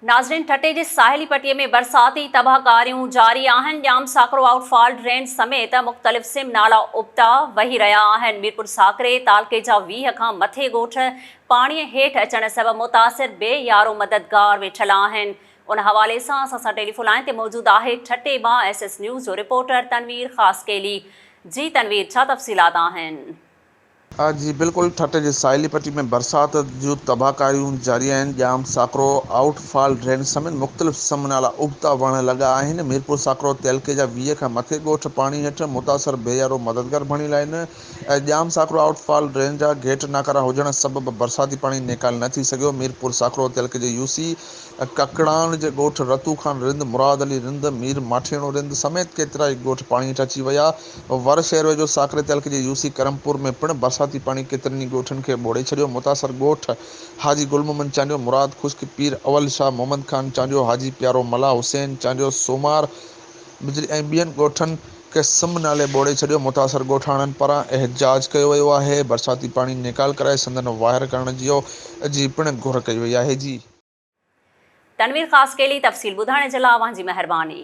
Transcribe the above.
ناظرين ٺٽي جي ساحلي پٽي ۾ برساتي تباهڪاريون جاري آهن، ڄام ساڪرو آئوٽ فال ڊرين سميت مختلف سم نالا ابتا وهي رهيا آهن، ميرپور ساڪري تعلقي جا 20 کان مٿي ڳوٺ پاڻي هيٺ اچڻ سبب متاثر بي يارو مددگار ويٺل آهن، ان حوالي سان اسان سان ٽيليفون لائين تي موجود آهي ٺٽي مان ايس ايس نيوز جو رپورٽر تنوير خاصخيلي، جي تنوير ڇا تفصيلات آهن؟ جي بلڪل ٺٽي جي ساحلي پٽي ۾ برسات جون تباهڪاريون جاري آهن، ڄام ساڪرو آئوٽ فال ڊرين سميت مختلف سم نالا ابتا وهڻ لڳا آهن، ميرپور ساڪرو تعلقي جا 20 کان مٿي ڳوٺ پاڻي هيٺ متاثر بي يارو مددگار بڻيل آهن، ڄام ساڪرو آئوٽ فال ڊرين جا گيٽ ناڪارا هجڻ سبب برساتي پاڻي نيڪال نه ٿي سگهيو، ميرپور ساڪرو تعلقي جي يو سي ڪڪڙاڻ جي ڳوٺ رتو خان رند، مراد علي رند، مير ماٺيڻو رند سميت ڪيترائي ڳوٺ پاڻي هيٺ اچي ويا. ور شهر ويجهو ساڪري تعلقي جي يوسي ڪرمپور ۾ پڻ برساتي پاڻي ڪيترن ئي ڳوٺن کي ٻوڙي ڇڏيو. متاثر ڳوٺ حاجي گل محمد چانڊيو، مراد خشڪ، پير اول شاهه، محمد خان چانڊيو، حاجي پيارو ملاح، حسين چانڊيو، سومار بجلي ۽ ٻين ڳوٺن کي سم نالي ٻوڙي ڇڏيو. متاثر ڳوٺاڻن پاران احتجاج ڪيو ويو آهي. برساتي پاڻي نيڪال ڪرائي سندن واهر ڪرڻ جي پڻ گهر ڪئي وئي آهي. جي. تنوير خاصخيلي تفصيل ٻڌائڻ جي لاء اوهان جي مهرباني.